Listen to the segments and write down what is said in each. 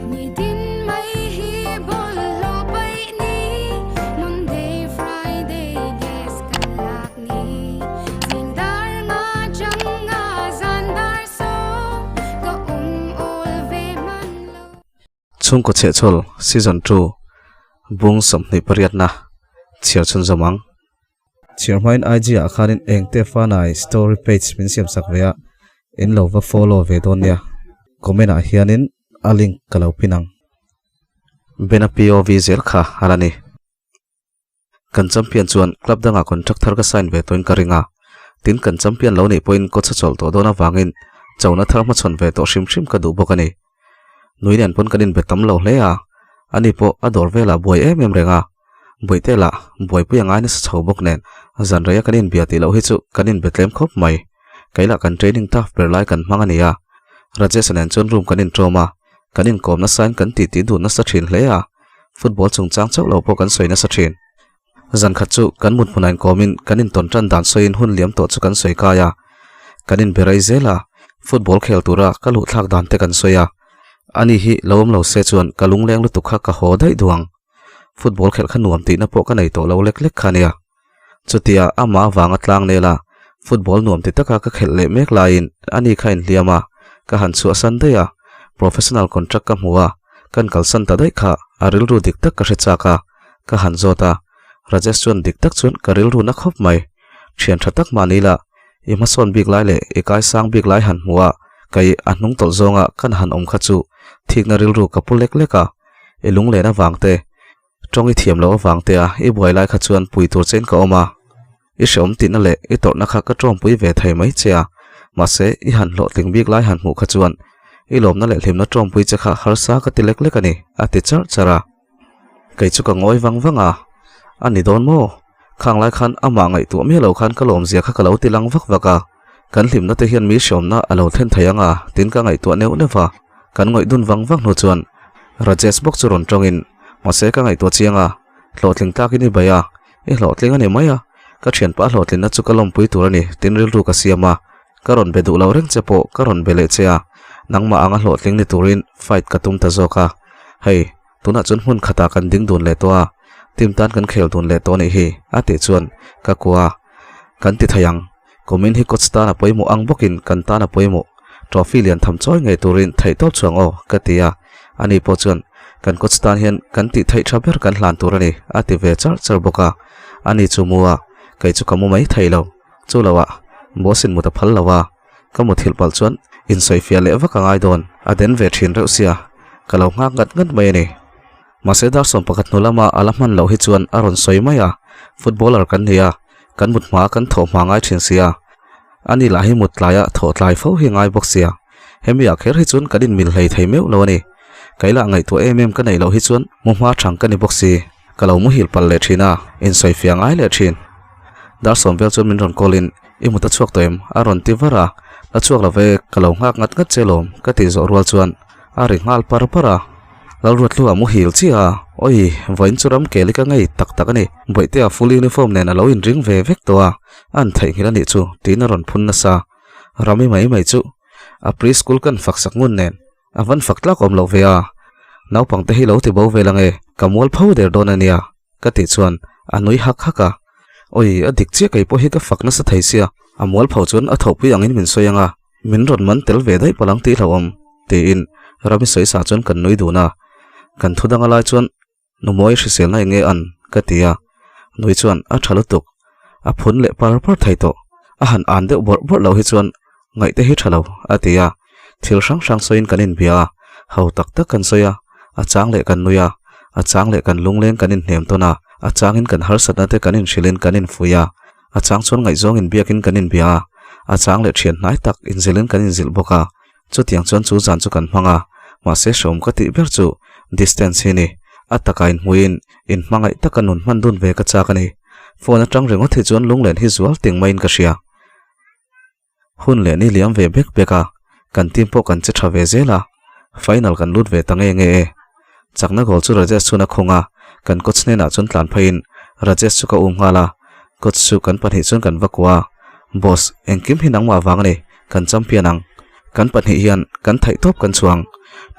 Nitin mai hi bawlhhlawh paih ni Monday, Friday gas kan lak ni Zing dar nga chang nga zan dar sawm Ka awm awl ve hman lo. Chhungkaw Chhehchhawl Season 2 Bung 28 na chhiar chhunzawm ang. Chhiar hmain IG ah khanin engte fanai story page min siam sak ve a, in lo va follow ve dawn nia. Comment ah hianin a link ka lo pin ang. Bena POV zel kha a la ni. Kan champion chuan club dangah contract thar ka sign ve tawhin ka ring a, tin kan champion lo nih pawhin coach a chawlh tawh dawn avangin chona thar hmachhawn ve tawh hrim hrim ka duh bawk a ni. Nui nen pawn kan inbe tam lo hle a, ani pawh a dawr velah buai em em reng a, Buaite lah buaipui a ngai nasa chho bawk nen zan reia kan inbia tih loh hi chu kan inbe tlem khawp mai. Kei lah kan training tough ber lai kan hmang a ni a, Rajesh-a nen chuan room kan inṭawm a, kan inkawm nasain kan titi dun nasa ṭhin hle a, football chungchang chauh lo pawh kan sawi nasa ṭhin. Zan khat chu kan mut hmunah inkawmin kan intawn ṭan dan sawiin hun liam tawh chu kan sawi kai a, kan inbe rei zel a, football khel tura ka luh thlak dan te kan sawi a, ani hi lo awm lo se chuan ka lungleng lutuk kha ka haw daih duh ang. Football khelh kha nuam tihna pawh ka nei tawh lo lek lek kha a nia. Chutia amah avanga tlang nela football nuam ti taka ka khelh leh mek laiin ani kha inhliam a, ka han chhuahsan daih a, professional contract ka hmu a, kan kalsan ta daih kha a rilru dik tak ka hre chak a, ka han zawt a, Rajesh chuan dik tak chuan ka rilru na khawp mai. Thian tha tak mah ni la, i hmasawn bik lai leh i kaisang bik lai han hmu a, kei a hnung tawlh zawnga kan han awm kha chu thikna rilru ka pu lek lek a, i lunglen avang te, tawng i thiam loh avang te a i buai lai kha chuan pui tur chein ka awm a, i hreawm tihna leh i tawrhna kha ka tawmpui ve thei mai che a, mahse i han hlawhtling bik lai han hmuh kha chuan i lawmna leh hlimna tawmpui che kha harsa ka ti lek lek a ni, a ti charh charh a. Kei chu ka ngawi vang vang a, a ni dawn maw? Khang lai khan amah ngaihtuah miah lo khan ka lawmzia kha ka lo ti lang vak vak a, kan hlimna te hian mi hreawmna a lo thlen thei ang a tin ka ngaihtuah neuh neuh va, kan ngawih dun vang vang hnu chuan Rajesh bawk chu rawn tawngin mahse ka ngaihtuah chiang a, hlawhtling tlakin i bei a, i hlawhtling a ni mai a, ka thianpa hlawhtlinna chu ka lawmpui tur a ni tin rilru ka siam a, ka rawn be duh lo reng che pawh ka rawn be leh che a, nangmah anga hlawhtling ni turin fight ka tum ta zawk a, hei. Tunah chuan hmun khatah kan ding dun leh tawh a, team tan kan khel dun leh tawh a nih hi, a tih chuan ka kua a, kan ti thei ang. Kumin hi coach tan a pawimawh ang bawkin kan tan a pawimawh. Trophy lian tham chawi ngei turin theih tawp chuang aw, ka ti a. Ani pawh chuan kan coach tan hian kan tih theih tha ber kan hlan tur a ni, a ti ve char char bawk a. Ani chu mu a, kei chu ka mu mai thei lo. Chu lo ah, boss in mut a phal lo a. Ka muthilh palh chuan insawifiah leh vak a ngai dawn, a den ve thin reuh sia, ka lo nghak ngat ngat mai a ni. Mahse dar 11 hnu lama a la hman loh hi chuan a rawn sawi mai a, footballer kan ni a, kan mut hma kan thawh hma ngai thin sia, ani lah hi mut tlaia thawh tlai fo hi ngai bawk sia, hemi ah kher hi chuan kan inmil hlei thei meuh lo a ni. Kei lah ngaihtuah em em ka neih loh hi chuan mu hma thang ka ni bawk si, ka lo muhil palh leh thin a, insawifiah ngai leh thin. Dar sawm vel chuan min rawn call in, I mut a chhuak tawh em? a rawn ti var a, La chhuak lo ve, ka lo nghak ngat ngat che lawm ka tih zawh rual chuan a ri nghal par par a. Lalruathlua muhil chiah a, Awi, vawiin chu ram kel i ka ngei tak tak a ni, Bawihtea full uniform nen a lo inring ve vek tawh a, a an theihnghilh a nih chu tiin a rawn phun nasa. Rami mai mai chu a pre school kan fak sak ngun nen a van fak tlak awm loh ve a, naupang te hi lo ti bo vel ange, ka mual pho der dawn a nia ka tih chuan a nui hak hak a, Awi, a dik chiah kei pawh hi ka fak nasa thei sia, a mual pho chuan a thawhpui angin min sawi anga, min rawn man tel ve daih palh ang tih hlauhawm tiin Rami sawi sa chuan kan nui dun a, kan thu dang a lai chuan Numawi hriselna eng nge an? ka ti a, nui chuan a tha lutuk, a phun leh par par thei tawh, a han an deuh bawrh bawrh loh hi chuan ngaihte hi tha lo a ti a, thil hrang hrang sawiin kan inbia a, ho tak tak kan sawi a, a chang leh kan nui a, a chang leh kan lungleng kan inhnem tawn a, a changin kan harsatna te kan inhrilhin kan infuih a, a chang chuan ngaihzawng inbiakin kan inbia a, a chang leh thian hnai tak inzilhin kan inzilh bawk a. Chutiang chuan chu zan chu kan hmang a, mahse hreawm ka tih ber chu distance hi ni. A takah inhmuiin inhmangaih taka nun hman dun ve ka chak a ni. Phone atang ringawt hi chuan lunglen hi zual ting maiin ka hria. Hun leh ni liam ve bek bek a, kan team pawh kan che tha ve zel a, final kan lut ve ta nge nge e. Chakna goal chu Rajesh chuan a khawng a, kan coach hnenah chuan tlan pheiin Rajesh chu ka um nghal a, coach chu kan pahnih chuan kan va kuah a, Boss, engkim hi nangmah vang a ni, kan champion ang. Kan pahnih hian kan theih tawp kan chhuang.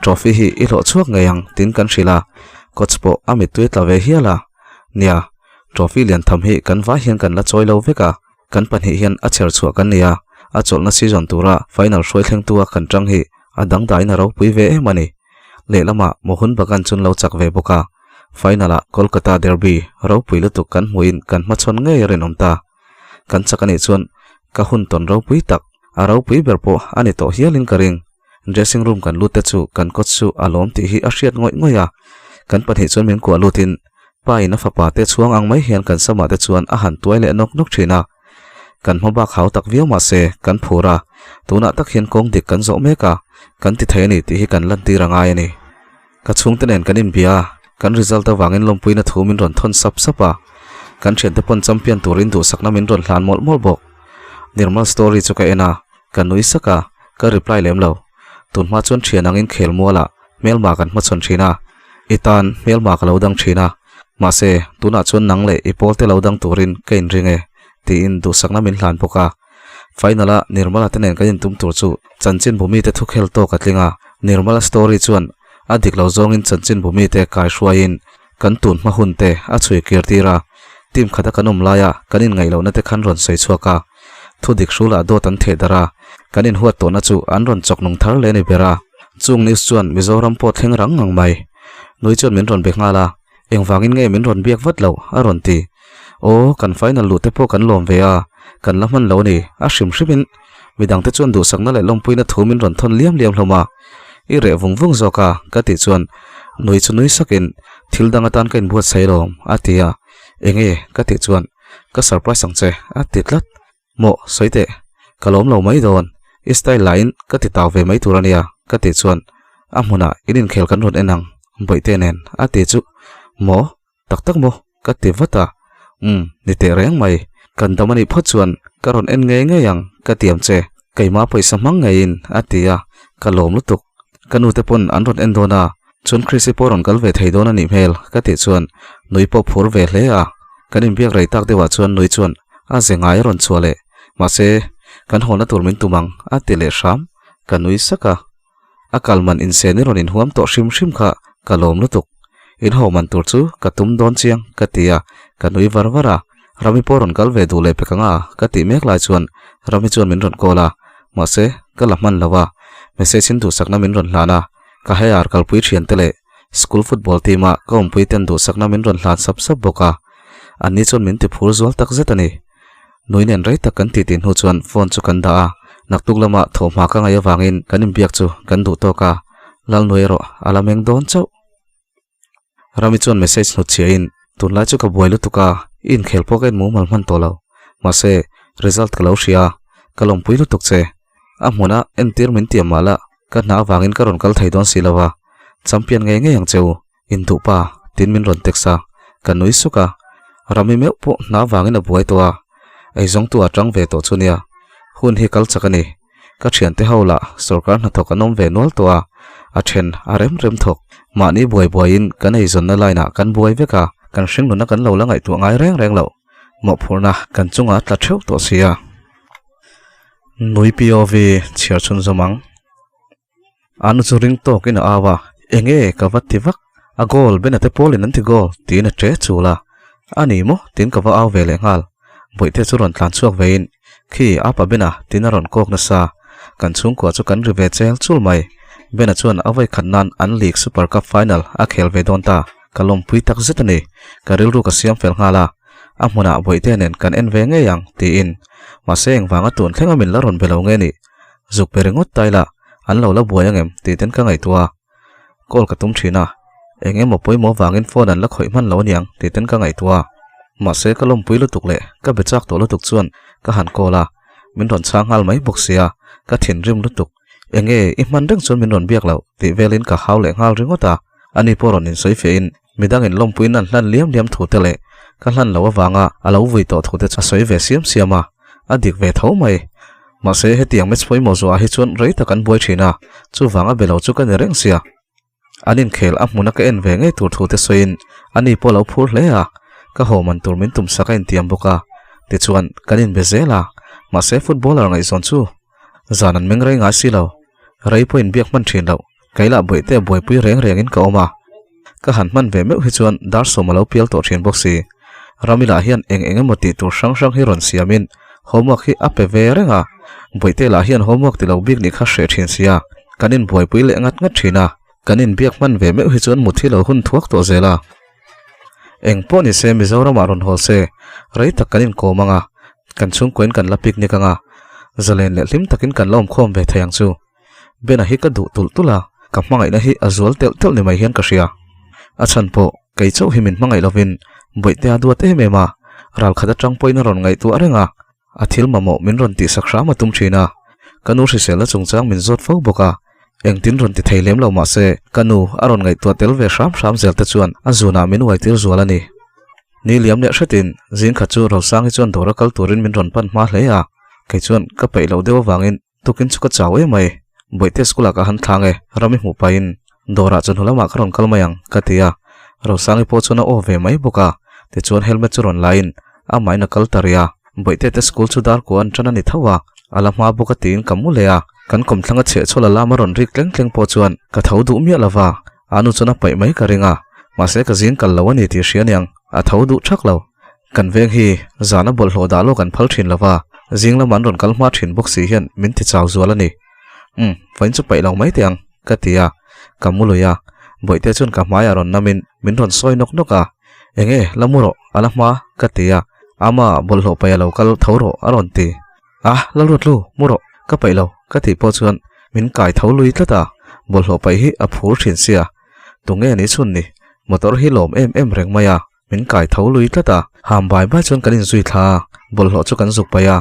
Trophy hi i hlawh chhuak ngei ang tiin kan hrilh a, coach pawh a mittui tla ve hial a. Nia, trophy lian tham hi kan vai hian kan la chawi lo vek a, kan pahnih hian a chher chhuah kan ni a, a chawlhna season tura final hruai thlengtu a kan tang hi a dangdaiin a ropui ve em a ni. Lehlamah Mohun Bagan chun lo chak ve bawk a, final-ah Kolkata derby ropui lutuk kan hmuhin kan hmachhawn ngei a rinawm ta. Kan chak a nih chuan ka hun tawn ropui tak, a ropui ber pawh a ni tawh hialin ka ring. Dressing room kan lut te chu kan coach chu a lawm tih hi a hriat ngawih ngawih a, kan pahnih chuan min kuah lutin pa in a fapa te chhuang ang mai hian kan samah te chuan a han tuai leh nawk nawk thin a. Kan hma bak hau tak viau mah se kan phur a, tunah tak hian kawng dik kan zawh mek a, kan ti thei a ni tih hi kan lantir a ngai a ni. Ka chhungte nen kan inbia a, kan result avangin lawmpuina thu min rawn thawn sap sap a, kan thiante pawn champion turin duhsakna min rawn hlan mawlh mawlh bawk. Nirmal story chu ka en a, ka nui sak a, ka reply lem lo. Tunhma chuan thian angin khel mualah hmelma kan hmachhawn thin a, i tan hmelma ka lo dang thin a, mahse tunah chuan nang leh i pawlte lo dang turin ka inring e, tiin duhsakna min hlan bawk a. Final-a Nirmala te nen kan intum tur chu chanchinbu mite thukhel tawk a tling a, Nirmala story chuan a dik lo zawngin chanchinbu mite kai hruaiin kan tun hma hun te a chhui kir tir a, team khata kan awm laia kan inngaih lohna te khan rawn sawi chhuak a, thu dik hrulah dawt an theh darh a, kan inhuat tawhna chu an rawn chawk nung thar leh a ni ber a, chung news chuan Mizoram pawh thleng rang ngang mai. Nui chuan min rawn be nghal a, Engvangin nge min rawn biak vat loh? a rawn ti. Aw, kan final luh te pawh kan lawm ve a, kan la hman lo a ni, a hrim hrimin midangte chuan duhsakna leh lawmpuina thu min rawn thawn liam liam hlawm a. I reh vung vung zawk a, ka tih chuan nui chu nui sakin thil dang atan ka inbuatsaih alawm, a ti a. Enge? ka tih chuan ka surprise ang che, a ti tlat. Maw, sawi teh, ka lawm lo mai dawn, i style lahin ka ti tau ve mai tur a nia, ka tih chuan a hmunah in inkhel kan rawn en ang, Bawihte nen a ti chu, Maw, tak tak maw? ka ti vat a, Umm, ni teh reng mai, kan dam a nih phawt chuan ka rawn en ngei ngei ang, ka tiam che, keimah pawisa hmang ngeiin a ti a, ka lawm lutuk, ka nute pawn an rawn en dawn a, chuan Chrissy pawh rawn kal ve thei dawn a nih hmel, ka tih chuan nui pawh phur ve hle a, kan inbiak rei tak deuhah chuan nui chuan a ze ngai a rawn chhuah leh, mahse, kan hawlna tur min tum ang, a ti leh hram, ka nui sak a. A kal man insen i rawn inhuam tawh hrim hrim kha ka lawm lutuk. In ho man tur chu ka tum dawn chiang, ka ti a, ka nui var var a. Rami pawh rawn kal ve duh leh pek ang a, ka tih mek lai chuan Rami chuan min rawn call a, mahse, ka la hman lo a. Message in duhsakna min rawn hlan a, ka haiar kalpui thiante leh school football team a ka awmpui ten duhsakna min rawn hlan sap sap bawk a. Anni chuan min ti phur zual tak zet a ni. Nui nen rei tak kan titi hnu chuan phone chu kan dah a, naktuk lama thawhhma ka ngaih avangin kan inbiak chu kan duh tawk a, Lalnui erawh a la meng dawn chauh. Rami chuan message hnut chhiahin, Tunlai chu ka buai lutuk a, i inkhel pawh ka en mumal hman tawh lo. Mahse, result ka lo hria a, ka lawmpui lutuk che. A hmuna entir min tiam mah la, ka hna avangin ka rawn kal thei dawn si lo a, champion ngei ngei ang che u. Induh pa, tin min rawn text a, ka nui suk a, Rami meuh pawh hna vangin a buai tawh a, eizawngtu a tang ve tawh chu nia, hun hi kal chak a ni, ka thiante ho lah sawrkar hnathawk an awm ve nual tawh a, a then a rem rem thawk, mahni buai buaiin kan eizawnna line ah kan buai vek a, kan hringnuna kan lo la ngaihtuah ngai reng reng loh, mawhphurhna kan chungah tla theuh tawh si a. Nui POV chhiar chhunzawm ang. An chu ring tawkin a au a, Enge ka va ti vak, a goal Bena te pawlin an ti goal tiin a ṭe chul a. A ni maw? tiin ka va au ve leh nghal. Bawihte chu rawn tlan chhuak vein, Khi, apa Bena tiin a rawn kawk nasa. Kan chhungkua chu kan ri ve chel chul mai. Bena chuan a vawi khat nan an League Super Cup final a khel ve dawn ta. Ka lawmpui tak zet a ni. Ka rilru ka siam fel nghal a, a hmunah Bawihte nen kan en ve ngei ang tiin. Mahse engvanga tun thlenga min la rawn be lo nge nih? Zuk pe ringawt ta ila an lo la buai angem tih ten ka ngaihtuah a, call ka tum thin a, eng emaw pawimawh vangin phone an la khawih hman lo aniang tih ten ka ngaihtuah a, mahse ka lawmpui lutuk leh ka be chak tawh lutuk chuan ka han call a, min rawn chhang nghal mai bawk sia, ka thinrim lutuk, enge i hman reng chuan min rawn biak loh tih velin ka hau leh nghal ringawt a, ani pawh rawn insawi fiahin midangin lawmpuiin an hlan liam liam thu te leh ka hlan loh avanga a lo vui tawh thu te chu a sawi ve siam siam a, a dik ve tho mai. Mahse, hetiang match pawimawh zuah hi chuan rei tak an buai thin a, chuvang a be lo chu ka ni reng sia. An inkhel a hmuna ka en ve ngei tur thu te sawiin ani pawh a lo phur hle a, ka haw man tur min tumsak a intiam bawk a. Tichuan, kan inbe zel a, mahse footballer ngaihzawn chu zan an meng rei ngai si lo, rei pawh inbiak hman thin loh. Keilah bawihte a buaipui reng rengin ka awm a. Ka han hman ve meuh hi chuan dar sawm a lo pial tawh thin bawk si. Ramila hian eng eng emaw tih tur hrang hrang hi rawn siamin homework hi a pe ve reng a. Bawihte lah hian homework ti lo bik nih kha hreh thin sia. Kan inbuaipui leh ngat ngat thin a. Kan inbiak hman ve meuh hi chuan mut hi lo hun thuak tawh zel a. Eng pawh ni se Mizoramah rawn hawl se, rei tak kan inkawm ang a, kan chhungkuain kan la picnic ang a, zalen leh hlim takin kan la awmkhawm ve thei ang chu. Bena hi ka duh tulh tulh a, ka hmangaihna hi a zual telh telh ni mai hian ka hria. A chhan pawh kei chauh hi min hmangaih lovin Bawihtea duat em em a, ralkhat atang pawhin a rawn ngaihtuah reng a, A thil mamawh min rawn tihsak hram a tum thin a, ka nu hriselna chungchang min zawt fo bawk a, engtin rawn ti thei lem lo mah se ka nu a rawn ngaihtuah tel ve hram hram zel te chuan a zunah min uai tir zual a ni. Ni liam leh hretin zing khat chu Rosang hi chuan dawr a kal turin min rawn pan hma hle a, kei chuan ka peih loh deuh avangin tukin chu ka chau em mai, Bawihte school ah ka han thlang e, ram i hmuh pahin dawrah chawhnu lamah ka rawn kal mai ang ka ti a, Rosangi pawh chuan a aw ve mai bawk a, tichuan helmet chu rawn lain amahin a kal ta rih a, Bawihte te school chu dar kua an tan a ni tho a, a la hma bawk a tiin ka mu leh a, kan kawmthlang a chhehchhawl a lam a rawn rik tleng tleng pawh chuan ka tho duh miah lova, a nu chuan a paih mai ka ring a, mahse ka zing kal lo a ni tih hria aniang, a tho duh thak lo. Kan veng hi zana bawlhhlawh dah lawk an phal thin lova, zing lama an rawn kal hma thin bawk si hian min ti chau zual a ni. Umm, vawiin chu paih lo mai teh ang, ka ti a, ka mu lui a, Bawihte chuan ka hmaiah rawn namin min rawn sawi nawk nawk a, Enge, la mu rawh, a la hma, ka ti a, ama bawlhhlawh paih a lo kal tho rawh a rawn ti. A, Lalruatlu, mu rawh, ka paih lo, ka tih pawh chuan min kai tho lui tlat a, bawlhhlawh paih hi a phur thin sia, tunge ni chhun ni, motor hi lawm em em reng mai a. Min kai tho lui tlat a, ham bai bai chuan kan inzui thla a, bawlhhlawh chu kan zuk paih a.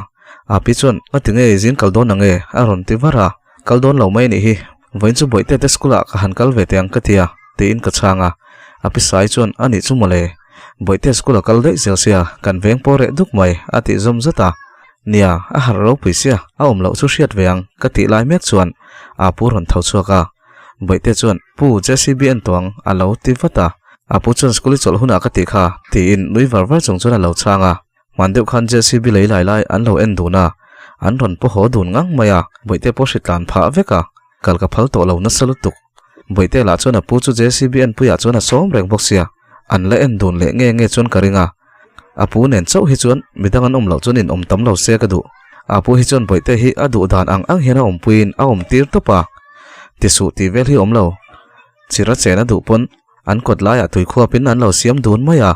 Api chuan, Ngati nge i zing kal dawn ang e? a rawn ti var a. Kal dawn lo mai anih hi, vawiin chu Bawihte te school ah ka han kal ve teh ang ka ti a, tiin ka chhang a. Api Sai chuan, Anih chu mawle, Bawihte school a kal daih zel sia, kan veng pawh reh duk mai, a tih zawm zat a. Nia, a harh ropui sia, a awm loh chu hriat ve ang, ka tih lai mek chuan Apu rawn tho chhuak a. Bawihte chuan, Pu, JCB en tawh ang, a lo ti vat a. A pu chuan school i chawlh hunah ka tih kha, tiin nui var var chung chuan a lo chhang a. Hman deuh khan JCB lei lai lai an lo en dun a, an rawn paw haw dun ngang mai a, Bawihte pawh hri tlan phah vek a, kal ka phal tawh lo nasa lutuk. Bawihte lah chuan a pu chu JCB enpuiah chuan a sawm reng bawk sia, an la en dun leh nge nge chuan ka ring a. A pu nen chauh hi chuan midang an awm loh chuan in awm tam lo se ka duh. A pu hi chuan Bawihte hi a duh dan ang ang hian a awmpuiin a awm tir tawp a, ti suh tih vel hi awm lo. Chira chen a duh pawn an kawt laiah tui khuapin an lo siam dun mai a,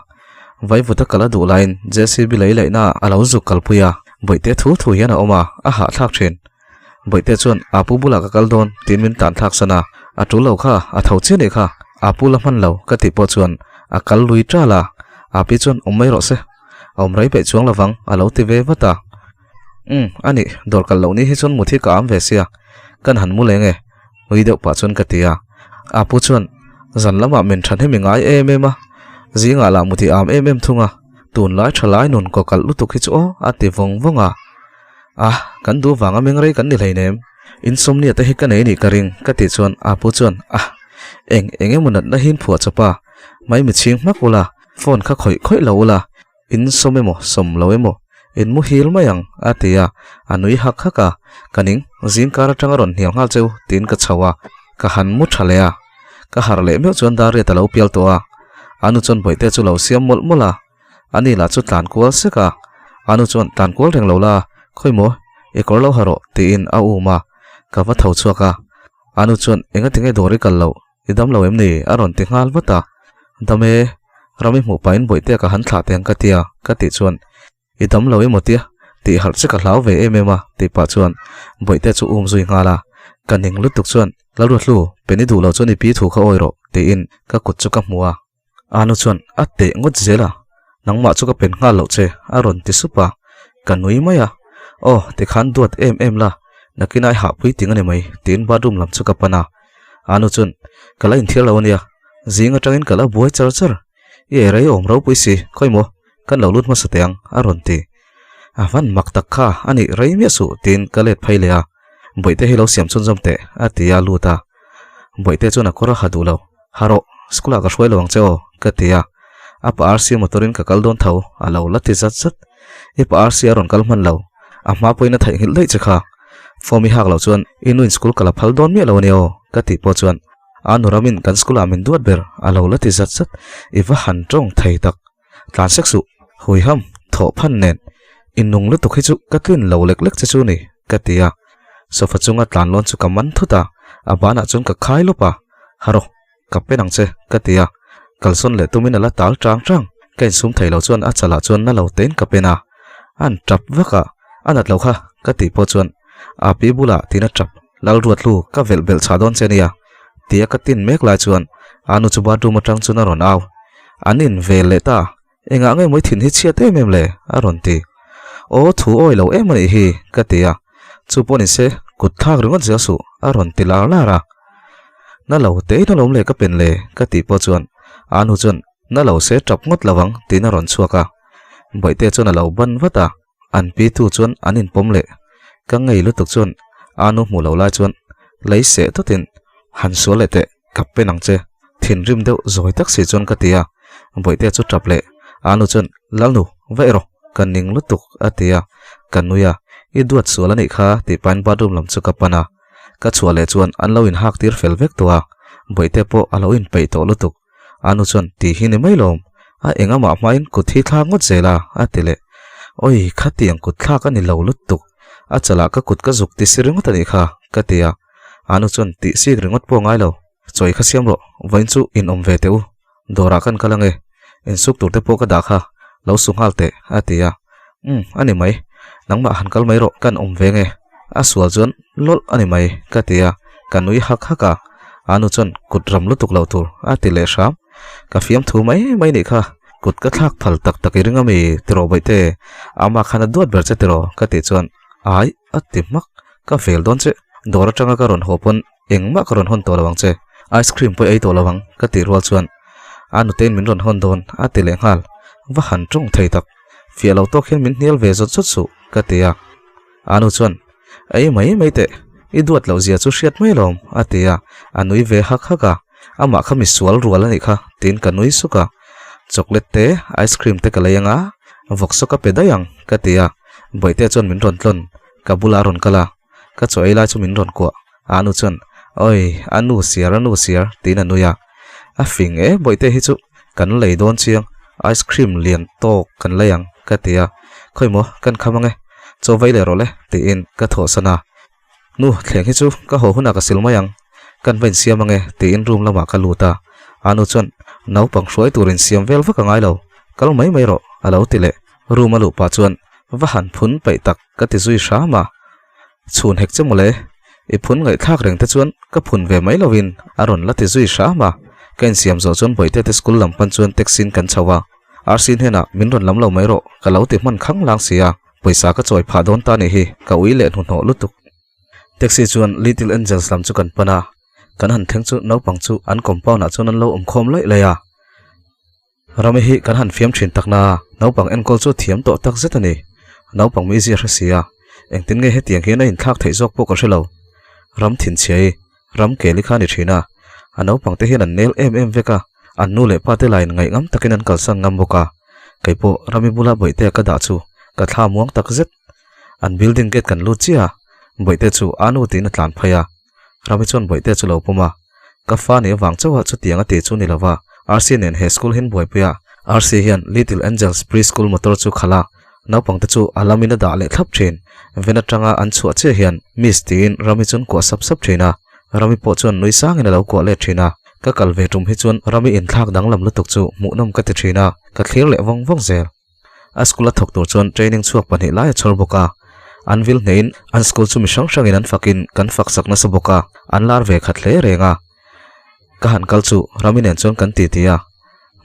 Vaivuta kal a duh laiin JCB lei laihna a lo zuk kalpui a, Bawihte thu thu hian a awm a, a hahthlak thin. Bawihte chuan a pu bulah ka kal dawn tiin min tan thlak san a, a tul lo kha, a tho chiah nih kha, a pu la hman lo ka tih pawh chuan a kal lui ṭal a, a pi chuan awm mai rawh se, a awm rei peih chuang lovang a lo ti ve vat a. Umm, a nih, dawr kal loh ni hi chuan mut hi ka am ve sia, kan han mu leng e, nui deuh pah chuan ka ti a. A pu chuan zan lamah min thahnem i ngai em em a, zingah lah mut i am em em thung a, tunlai thalai nun kaw kalh lutuk hi chu aw a ti vawng vawng a. A, kan duh vanga meng rei kan ni hleinem. Insomnia te hi ka nei nih ka ring, ka tih chuan a pu chuan, A, eng eng emaw natna hi in phuah chawp a, mai mi chhing hmak ula, phone kha khawih khawih lo ula, in sawm emaw sawm lo emaw, in muhil mai ang, a ti a, a nui hak hak a, ka ning, zingkar atanga rawn hnial nghal cheu, tiin ka chho a, ka han mu tha leh a, ka harh leh meuh chuan dar riat a lo pial tawh a, a nu chuan bawihte chu lo siam mawlh mawlh a. Ani lah chu tlan kual sek a, a nu chuan tlan kual reng lo la, khawi maw, i kawr lo ha rawh tiin a um a, ka va tho chhuak a. A nu chuan enga tinge dawr i kal loh, i dam lo em ni? a rawn ti nghal vat a. Dam e, ram i hmuh pahin bawihtea ka han thlah teh ang ka tia, ka tih chuan I dam lo emaw tia? Tih harh che ka hlau ve em em a, tih pah chuan Bawihte chu um zui nghal a. Ka ning lutuk chuan, Lalruatlu, pen i duh loh chuan i pi thu kha awi rawh, tiin ka kut chu ka hmu a. Anu chuan a teh ngawt zel a, nangmah chu ka pen nghal loh che, a rawn ti sup a. Ka nui mai a, Aw, tikhan duat em em la, nakin ai hahpui ting a ni mai, tiin bathroom lam chu ka pan a. Anu chuan, Ka la inthiar lo a nia, zing atangin ka la buai char char, i ei rei awm ropui si, khawi maw? Kan lo lut hmasa teh ang, a rawn ti. A van mak tak kha, a nih rei miah suh, tiin ka let phei leh a. Bawihte hi lo siam chhunzawm teh, a ti a lut a. Bawihte chuan a kawr a ha duh lo. Ha rawh, school ah ka hruai lo ang che aw, ka ti a. A pa RC motor in ka kal dawn tho, a lo la ti zat zat. I pa RC a rawn kal hman lo, a hma pawhin a theihnghilh daih che kha. Form i hak loh chuan i nuin school ka la phal dawn miah lo a nia aw ka tih pawh chuan a nu ramin kan school ah min duat ber a lo la ti zat zat. I va han tawng thei tak. Tlan sek suh, huiham, thawh phan nen i nung lutuk hi chu ka tlin lo lek lek che chu ni ka ti a. Sofa chunga tlan lawn chu ka man thut a, a banah chuan ka khai lawp a, Haro. Ka pen ang che, ka ti a. Kalsawn leh tumin a la tal chang chang. Ka insum thei lo chuan a chalah chuan na lo tein ka pen a. An tap vak a, a nat lo kha, ka tih pawh chuan a pi bulah tiin a tap. Lalruatlu, ka velh belh chhah dawn che nia, tia ka tin mek lai chuan a nu chu bathroom atang chuan a rawn au. An in vel leh ta, engah nge mawi thin hi chhiat em em le? a rawn ti. Aw, thu awi lo em a nih hi, ka ti a. Chu pawh ni se, kut thlak ringawt zel suh, a rawn ti lar lar a. Na lo te in alawm le ka pen le, ka tih pawh chuan a nu chuan na lo se tap ngawt lo ang tiin a rawn chhuak a. Bawihte chuan a lo ban vat a, an pi tu chuan an inpawm leh. Ka ngei lutuk chuan a nu hmuh lo lai chuan lei seh tawtin han sual leh teh ka pen ang che, thinrim deuh zawi tak si chuan ka ti a. Bawihte chu tap leh a nu chuan Lalnu, va erawh ka ning lutuk a ti a, ka nui a, i duat sual a nih kha tih pahin bathroom lam chu ka pan a. Ka chhuah leh chuan an lo inhak tir fel vek tawh a, Bawihte pawh a lo inpeih tawh lutuk. A nu chuan ti hi ni mai lawm, a eng amah hmain kut hi thlak ngawt zel a, a ti leh. Awi, khatiang kut thlak a ni lo lutuk, a chalah ka kut ka zuk ti si ringawt a nih kha, ka ti a. A nu chuan tih sik ringawt pawh ngai lo, chawi kha siam rawh, vawiin chu in awm ve teh u, dawrah kan kal ange, insuk tur te pawh ka dah kha, lo su nghal teh, a ti a. Umm, a ni mai, nangmah han kal mai rawh, kan awm ve nge, a sual chuan lawlh a ni mai, ka ti a, ka nui hak hak a, a nu chuan kut ram lutuk loh tur a ti leh hram. Ka fiamthu mai mai nih kha, kut ka thlak phal tak tak i ring ami tiraw Bawihte, amah khan a duat ber che tiraw, ka tih chuan ai a ti hmak, ka vel dawn che, dawr atanga ka rawn haw pawn Engmah ka rawn hawn tawh lo ang che, ice cream pawh i ei tawh lo ang ka tih rual chuan a nutein min rawn hawn dawn a ti leh nghal, va han tawng thei tak, fiah lo tawk hian min hnial ve zawt zawt suh ka ti a, a nu chuan ei mai mai teh, i duat loh zia chu hriat mai lawm a ti a, a nui ve hak hak a, amah kha misual rual a nih kha tiin ka nui suk a, chocolate te ice cream te ka lei anga vawksaw ka pe daih ang ka ti a, bawihte chuan min rawn tlawn, ka bulah a rawn kal a. Ka chaw ei lai chu min rawn kuah. A nu chuan, Awi, a nu siar, a nu siar, tiin a nui a. A fing e, bawihte hi chu kan lei dawn chiang, ice cream lian tawk kan lei ang, ka ti a. Khawi maw, kan kham ang e, chaw vei leh rawh le, tiin ka thawhsan a. Nu, thleng hi chu ka haw hunah ka sil mai ang, kan va insiam ang e, tiin room lamah ka lut a. A nu chuan, Naupang hruai tur insiam vel vak a ngai lo, kal mai mai rawh, a lo ti leh. Room a luh pah chuan va han phun peih tak ka ti zui hram a, chhun hek che mawle, i phun ngaihthlak reng te chuan ka phun ve mai lovin a rawn la ti zui hram a, ka insiam zawh chuan Bawihte te school lam pan chuan taxi in kan chho a, RC hnenah min rawn lam lo mai rawh ka lo ti hman khang lang si a, pawisa ka chawi phah dawn ta nih hi ka ui leh hnuhnawh lutuk. Taxi chuan Little Angels lam chu kan pan a, kan han thleng chu naupang chu an compound ah chuan an lo awm khawm laih laih a. Rami hi kan han fiam thin tak na, naupang enkawl chu thiam tawh tak zet a ni. Naupang mi zia hre si a, engtin nge hetiang hian a inthlak theih zawk pawh ka hre lo. Ram thinchhiai, ram keli kha a ni thin a, a naupang te hian an nel em em vek a, an nu leh pa te lain ngaih ngam takin an kalsan ngam bawk a. Kei pawh Rami bula bawihtea ka dah chu ka thla muang tak zet. An building gate kan lut chiah a, bawihte chu a nu tiin a tlan phei a. Rami chuan bawihte chu lo pawm a, Ka fa nih avang chauha chutiang a ti chu ni lova, Rc nen he school hin buaipui a, Rc hian Little Angels Pre-School motor chu khalh a, naupang te chu a lamin a dah leh thlap thin. Ven atanga an chhuah chiah hian Miss tiin Rami chuan kuah sap sap thin a, Rami pawh chuan nui sangin a lo kuah let thin a, ka kal ve tum hi chuan Rami inthlak danglam lutuk chu hmuhnawm ka ti thin a, ka thlir leh vawng vawng zel. A school a thawk tur chuan training chhuak pahnih lai a chhawr bawk a, an vil hnehin an school chu mi hrang hrangin an fakin kan fak sak nasa bawk a, an lar ve khat hle reng a. Ka han kal chu Rami nen chuan kan titi a,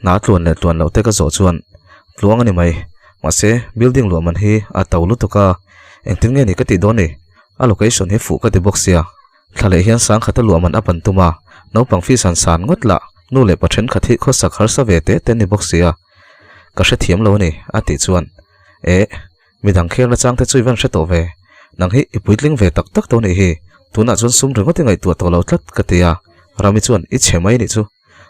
hna tluan leh tluan loh te ka zawh chuan tluang a ni mai, mahse building luah man hi a to lutuk a, engtin nge ni ka tih dawn ni, a location hi fuh ka ti bawk sia, thla leh hian sangkhata luah man a pan tum a, naupang fees han san ngawt lah, nu leh pa thenkhat hi khawsak harsa ve te te ni bawk sia. Ka hrethiam lo a ni, a tih chuan, Eh, midang kher nachang te chu i van hre tawh ve. Nang hi i puitling ve tak tak tawh nih hi, tunah chuan sum ringawt i ngaihtuah tawh lo tlat, ka ti a. Rami chuan, I chhe mai nih chu.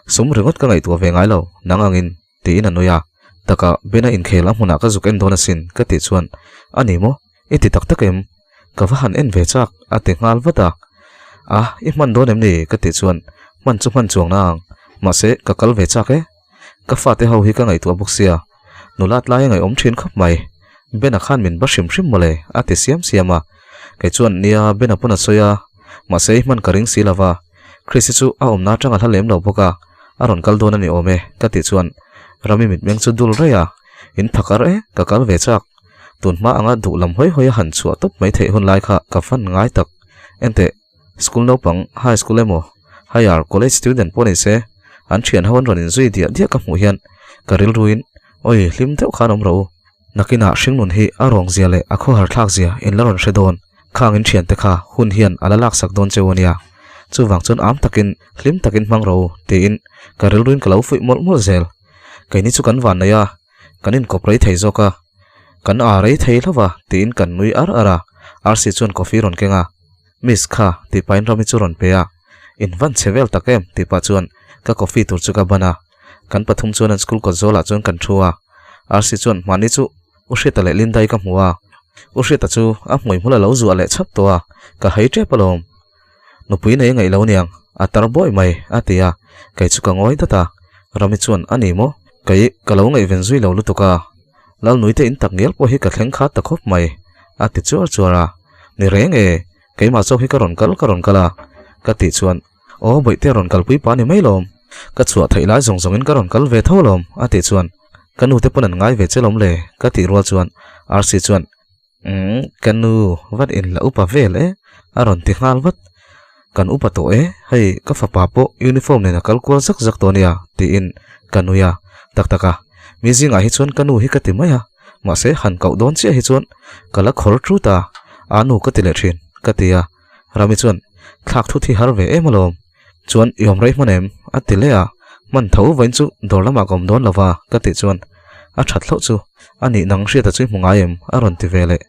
Sum ringawt ka ngaihtuah ve ngai lo, nang angin, tiin a nui a. Taka, Bena inkhel a hmunah ka zuk en dawn asin, ka tih chuan, A ni maw? I ti tak tak em? Ka va han en ve chak a ti nghal vat a. A, i hman dawn em ni? Ka tih chuan hman chu hman chuang na ang. Mahse, ka kal ve chak e. Ka fate ho hi ka ngaihtuah bawk sia. Nula tlai a ngaihawm thin khawp mai. Bena khan min ba hrim hrim mawle a ti siam siam a. Kei chuan nia Bena pawn a sawi a. Mahse i hman ka ring si lova. Chris hi chu a awmna atang a hla lem lo bawk a. A rawn kal dawn a ni awm e ka tih chuan Rami mitmeng chu dul raih a. In phakar e ka kal ve chak. Tun hma anga duh lam hawi hawi a han chhuah tawp mai theih hun lai kha ka fan ngai tak. Enteh. School naupang, high school emaw, higher college student pawh ni se, an thian ho an rawn inzui diah diah ka hmuh hian ka rilruin, Awi, hlim deuh khan awm rawh u. Nakinah hringnun hi a rawng zia leh a khawhar thlak zia in la rawn hre dawn. Khang in thiante kha hun hian a la laksak dawn cheu a nia. Chuvang chuan am takin, hlim takin hmang rawh u, tiin ka rilruin ka lo fuih mawlh mawlh zel. Keini chu kan van nei a, kan inkawp rei thei zawk a, kan aa rei thei hlauh a, tiin kan nui ar ar a. Arsi chuan coffee rawn keng a. Miss kha, tih pahin Rami chu rawn pe a. In van chhe vel tak em? tih pah chuan ka coffee tur chu ka ban a. Kan pathum chuan an school kawt zawlah chuan kan thu a. Arsi chuan hmani chu U Hriata leh Lindai ka hmu a. U Hriata chu a hmui hmul a lo zuah leh chhap tawh a, ka hei tep alawm. Nupui nei a ngaih lo niang, a tar bawi mai, a ti a. Kei chu ka ngawi dat a. Rami chuan a ni maw? Kei ka lo ngaihven zui lo lutuk a. Lalnuite in tak ngial pawh hi ka thleng khat ta khawp mai, a ti chuar chuar a. Ni reng e, keimah zawk hi ka rawn kal ka rawn kal a, ka tih chuan, Aw bawihte rawn kalpui pah ni mai lawm, ka chhuah theih lai zawng zawngin ka rawn kal ve tho lawm, a tih chuan, Ka nute pawn an ngai ve che lawm le, ka tih rual chuan Rc chuan, Umm, ka nu vat in la upa vel e, a rawn ti nghal vat. Kan upa tawh e, hei ka fapa pawh uniform nen a kal kual zak zak tawh nia, tiin ka nui a. Tak tak a, mi zingah hi chuan ka nu hi ka ti mai a, mahse han koh dawn chiah hi chuan ka la khawr tut a, aa nu ka ti leh thin, ka ti a. Rami chuan, Thlak thut hi har ve em alawm, chuan i awm rei hman em? a ti leh a, hman tho vain chu dawr lamah ka awm dawn lo va, ka tih chuan a that hlauh chu a nih nang hriata chu i hmu ngai em? a rawn ti ve leh.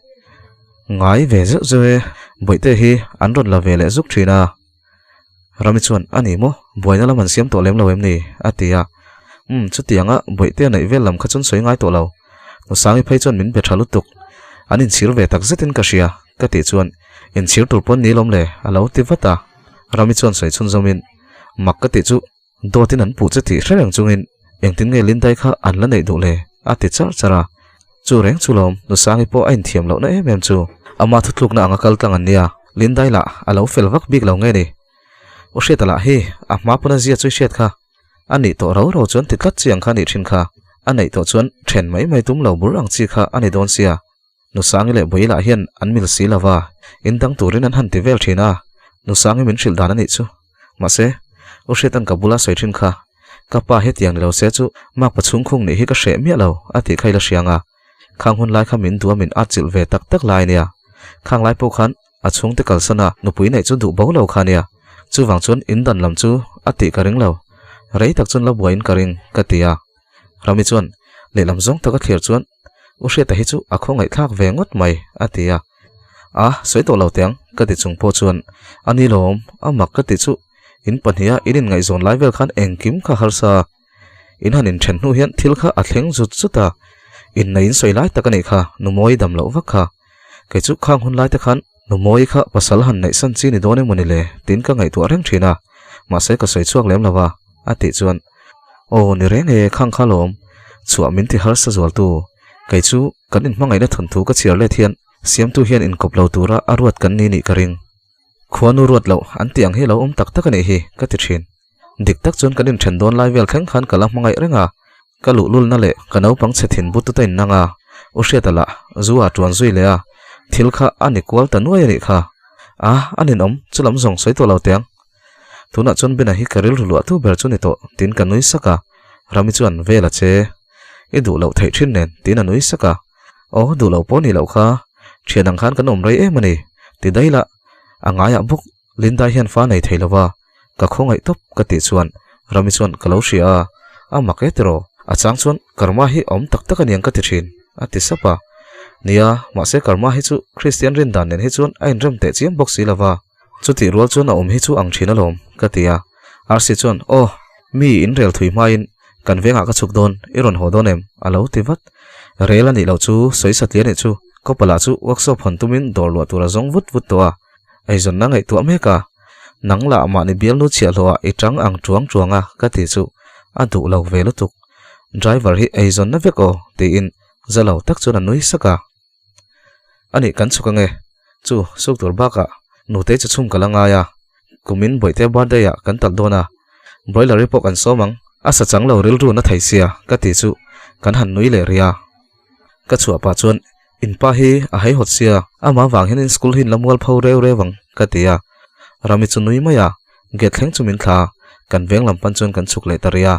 Ngai ve zeuh zeuh e, bawihte hi an rawn la ve leh zuk thin a. Rami chuan, A ni maw, buaina lam an siam tawh lem lo em ni? a ti a. Umm, chutianga bawihte a neih vel lam kha chuan sawi ngai tawh lo. Nusangi phei chuan min be tha lutuk. An inchhir ve tak zetin ka hria, ka tih chuan, Inchhir tur pawn ni lawm le, a lo ti vat a. Rami chuan sawi chhunzawmin, Mak ka tih chu Dawtin an puh che tih hre reng chungin engtin nge Lindai kha an la neih duh le? a ti char char a. Chu reng chu lawm, Nusangi pawh a inthiam lohna em em chu. Ama thutlukna anga kal tlang an nia, Lindai lah a lo fel vak bik lo nge ni? U Hriata lah hi a hma pawn a zia chu i hriat kha. A nih tawh ro ro chuan ti tlat chi ang kha a nih thin kha. A neih tawh chuan then mai mai tum lo bur ang chi kha a ni dawn sia. Nusangi leh Buila hian an mil si lo va, in dang turin an han ti vel thin a, Nusangi min hrilh dan a nih chu. Mahse, U Hriatan ka bula sawi thin kha, ka pa hetiang ni lo se chu makpa chhungkhung nih hi ka hreh miah lo a tih kha i la hriang a. Khang hun lai kha min duh a min atchilh ve tak tak lai a nia. Khang lai pawh khan a chhungte kalsan a nupui neih chu duh bo lo kha a nia. Chuvang chuan in dan lam chu a tih ka ring lo. Rei tak chuan la buaiin ka ring, ka ti a. Rami chuan lehlam zawng taka thlir chuan U Hriata hi chu a khawngaihthlak ve ngawt mai, a ti a. A, sawi tawh lo teh ang, ka ti chung pawh chuan, A ni lawm, a mak ka ti chu, in pahniha in inngaihzawn lai vel khan engkim kha harsa. In han inthen hnu hian thil kha a thleng zut zut a, innei in sawi lai tak a nih kha, Numawi dam loh vak kha. Kei chu khang hun lai te khan Numawi kha pasal han neih san chi ni dawn emaw ni le, tiin ka ngaihtuah reng thin a, mahse ka sawi chhuak lem lo va, a tih chuan, Aw ni reng e, khang kha lawm, chhuah min ti harsa zualtu, kei chu kan inhmangaihna thawnthu ka chhiar let hian siamtu hian inkawp lo tura a ruat kan ni nih ka ring. Khuanu ruat loh an tih ang hi lo awm tak tak a nih hi, ka ti thin. Dik tak chuan kan inthen dawn lai vel thleng khan ka la hmangaih reng a, ka luhlulna leh ka naupang chhe thin but tuta innang a, U Hriata lah zu ah tuan zui leh a, thil kha a ni kual ta nuai a nih kha. A, a ninawm, chulam zawng sawi tawh lo teh ang. Tunah chuan Bena hi ka rilru luah tu ber chu ni tawh tiin ka nui sak a, Rami chuan vel a che. I duh loh theih thin nen tiin a nui sak a. Aw duh loh pawh ni loh kha, thian ang khan kan awm rei em a ni, ti daih lah. A ngaiah bawk Lindai hian fa nei thei lo va, ka khawngaih tawp ka tih chuan Rami chuan ka lo hria a, a mak e tiraw, a chang chuan Karma hi a awm tak tak aniang ka ti thin, a ti sap a. Nia, mahse Karma hi chu Kristian rindan nen hi chuan a inrem teh chiam bawk si lo va. Chutih rual chuan a awm hi chu ang thin alawm, ka ti a. Rc chuan, Aw, mi in rel thui hmain kan vengah ka chhuk dawn, i rawn haw dawn em? a lo ti vat. Rel a nih loh chu sawi satliah nih chu, Kawpa lah chu workshop hawn tumin dawr luah tur a zawng vut vut tawh a, eizawnna ngaihtuah mek a, nang lah mahni bialnu chhiahhlawh ah i tang ang tuang tuang a ka ti chu a duh lo ve lutuk. Driver hi eizawnna vek aw tiin za lo tak chuan a nui sak a. Anih kan chhuk ange, chu suk tur bakah nutei chu chhum ka la ngai a, kumin bawihte birthday ah kan talh dawn a, broiler hi pawh kan sawm ang, a sa chang lo rilru na thei sia ka ti chu kan han nui leh rih a. Ka chhuah pah chuan in pa hi a haihawt sia, amah vang hian in school hi in la mual pho reu reu ang ka ti a, Rami chu nui mai a, gate thleng chu min thla a, kan veng lam pan chuan kan chhuk leh ta rih a.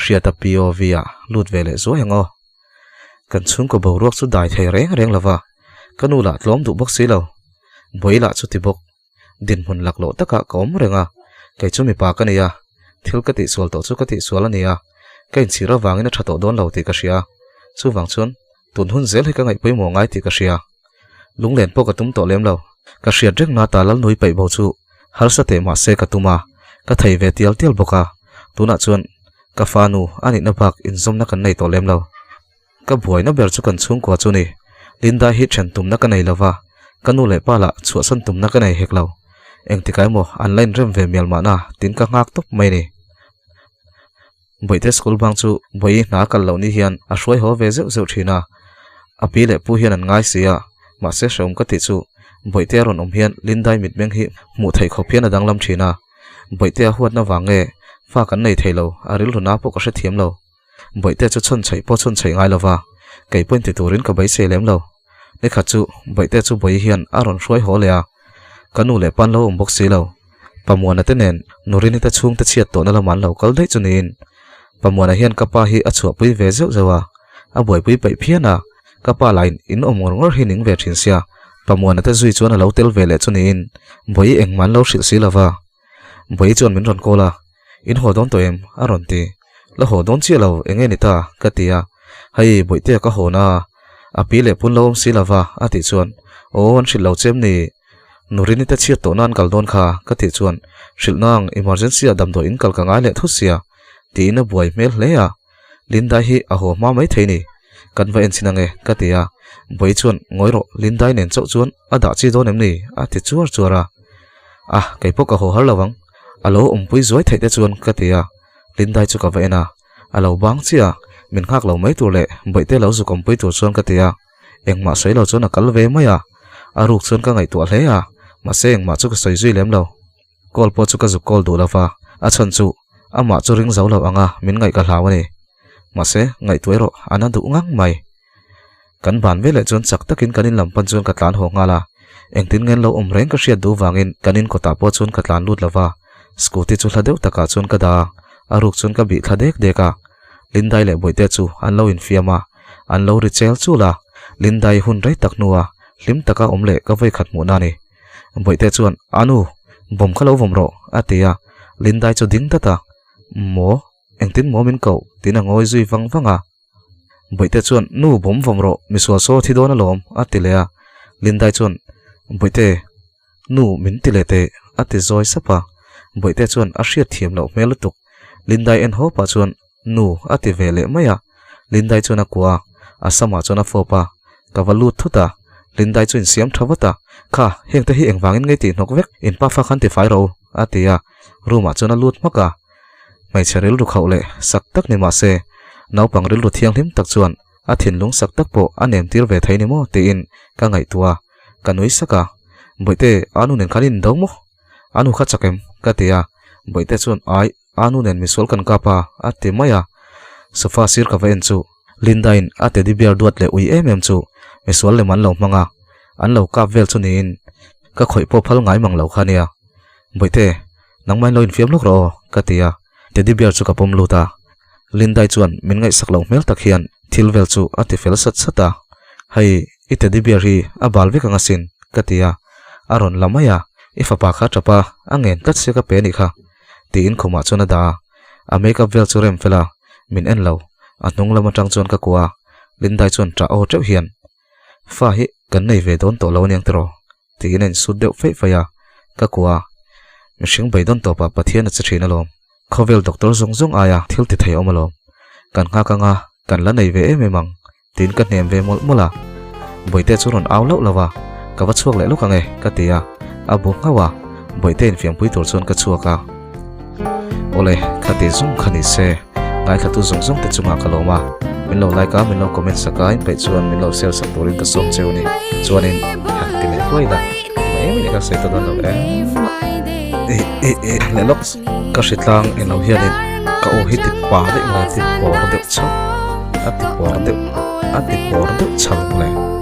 Hriata POV ah lut ve leh zuai ang aw. Kan chhungkaw boruak chu dai thei reng reng lova, ka nu lah tlawm duh bawk si lo. Bawi lah chu ti bawk. Dinhmun laklawh takah ka awm reng a, kei chu mipa ka ni a, thil ka tihsual tawh chu ka tihsual a ni a, ka inchhir avangin a tha tawh dawn lo tih ka hria. Chuvang chuan tun hun zel hi ka ngaih pawimawh ngai tih ka hria. Lunglen pawh ka tum tawh lem lo. Ka hriat reng na ta Lalnui paih bo chu harsa teh mah se ka tum a, ka thei ve tial tial bawk a, tunah chuan ka fanu a nihna bak inzawmna kan nei tawh lem lo. Ka buaina ber chu kan chhungkua chu ni. Linda hi then tumna ka nei lo va, ka nu leh pa lah chhuahsan tumna ka nei hek lo. Engtikah emaw an la inrem ve mial mahna tin ka nghak tawp mai ni. Bawihte school bang chu Bawihi hna kal loh ni hian a hruai haw ve zeuh zeuh thin a, a pi leh pu hian an ngai si a, mahse hrehawm ka tih chu Bawihte a rawn awm hian Lindai mitmeng hi hmuh theih khawp hian a danglam thin a, Bawihte a huatna vang nge fa kan nei thei lo, a rilru na pawh ka hrethiam lo. Bawihte chu chhawn chhaih pawh chhawn chhaih ngai lova, kei pawhin ti turin ka beisei lem lo. Nikhat chu Bawihte chu Bawihi hian a rawn hruai haw leh a, ka nu leh pan lo awm bawk si lo. Pamuana te nen Nurini te chhungte chhiat tawhna lamah an lo kal daih chu niin Pamuana hian ka pa hi a chhuahpui ve zeuh zeuh a, a buaipui peih phian a, ka pa lain in awm ngawr ngawr hi ning ve thin sia, Pamuana te zui chuan a lo tel ve leh chu niin Bawihi engmah an lo hrilh si lova. Bawihi chuan min rawn call a, In haw dawn tawh em? a rawn ti. La haw dawn chiah lo, eng nge ni ta? ka ti a. Hei, Bawihtea ka hawn a, a pi leh pun lo awm si lova a tih chuan, Aw, an hrilh lo che em ni? Nurini te chhiat tawhna an kal dawn kha, ka tih chuan, Hrilh nang, emergency ah damdawi in kal ka ngai leh thut sia, tiin a buai hmel hle a. Lindai hi a haw hma mai thei ni. Kan va en chhin ange, ka ti a. Bawi chuan, Ngawi rawh, Lindai nen chauh chuan a dah chi dawn em ni? a ti chuar chuar a. A, kei pawh ka haw har lo ang. A lo awmpui zuai theih te chuan, ka ti a. Lindai chu ka va en a. A lo bang chiah a, min nghak lo mai tur leh Bawihte lo zuk awmpui tur chuan ka ti a. Engmah sawi lo chuan a kal ve mai a. A ruk chuan ka ngaihtuah hle a, mahse engmah chu ka sawi zui lem lo. Call pawh chu ka zuk call duh lova, a chhan chu amah chu ring zo lo anga min ngaih ka hlau a ni. Mahse, ngaihtuah erawh a na duh ngang mai. Kan ban veleh chuan chak takin kan in lam pan chuan ka tlan haw nghal a, engtin nge an lo awm reng ka hriat duh vangin kan in kawtah pawh chuan ka tlan lut lova, scooty chu hla deuh takah chuan ka dah a, a ruk chuan ka bih thla dek dek a. Lindai leh Bawihte chu an lo infiam a, an lo ri chel chul a, Lindai hun rei tak hnua hlim taka awm leh ka vawikhat hmuhna a ni. Bawihte chuan, Anu, bawm kha lo vawm rawh, a ti a. Lindai chu ding dat a, Maw? Engtin maw min koh? tiin a ngawi zui vang vang a. Bawihte chuan, Nu, bawm vawm rawh, misual saw thi dawn alawm, a ti leh a. Lindai chuan, Bawihte, nu min ti leh teh, a ti zawi sap a. Bawihte chuan a hriat thiam loh hmel lutuk. Lindai en haw pah chuan, Nu, a ti ve leh mai a. Lindai chuan a kuah a, a samah chuan a fawp a. Ka va lut thut a, Lindai chu insiam tha vat a. Kha, hengte hi engvangin ngei tih hnawk vek, in pa fa khan ti fai rawh u, a ti a. Room ah chuan a lut hmak a. Hmeichhe rilru khauh leh sak tak ni mah se, naupang rilru thianghlim tak chuan a thinlung sak tak pawh a nem tir ve thei ni maw tiin ka ngaihtuah a, ka nui sak a. Bawihte, a nu nen khan in do maw? A nu kha chak em? ka ti a. Bawihte chuan, Aih. A nu nen misual kan kap a, a ti mai a. Sofa sir ka va en chu Linda-in a teddy bear duat leh ui em em chu misual lem an lo hmang a, an lo kap vel chu niin ka khawih pawh phal ngai mang lo kha nia. Bawihte, nangmahin lo infiam lawk rawh aw, ka ti a, teddy bear chu ka pawm lut a. Linda-i chuan min ngaihsak loh hmel tak hian thil vel chu a ti fel sat sat a. Hei, i teddy bear hi a bal vek ang asin, ka ti a. A rawn la mai a, i fapa kha tap a, a ngen tlat sia ka pe anih kha. Tiin khumah chuan a dah a, a makeup vel chu rem fel a, min en lo, a hnung lam atang chuan ka kuah a, Lindai chuan ṭah aw ṭeuh hian, Fa hi kan nei ve dawn tawh lo aniang tiraw? tiin a insut deuh feih feih a, ka kuah a, mihring beidawn tawpah Pathian a che ṭhin alawm, khawvel doctor zawng zawng aia thil ti thei a awm alawm, kan nghak anga kan la nei ve em em ang. Tiin ka hnem ve mawlh mawlh a. Bawihte chu rawn au lauh lauh a, Ka va chhuak leh lawk ang e, ka ti a. A bu nghauh a, Bawihte infiampui tur chuan ka chhuak a. Awle, ka ti zung kha ni se, ngaithlatu zawng zawng te chungah ka lawm a. Min lo like a, min lo comment sak a, inpeih chuan min lo share sak turin ka sawm cheu ni. Chuanin, han ti leh hluai la, ti mai mai ka sawi ta dawn lo em. Eh eh eh leh lawk ka hritlang eng lo hianin ka aw hi ti pa daih mai a ti pawr deuh chauh a ti pawr deuh a ti pawr deuh chhal mawle.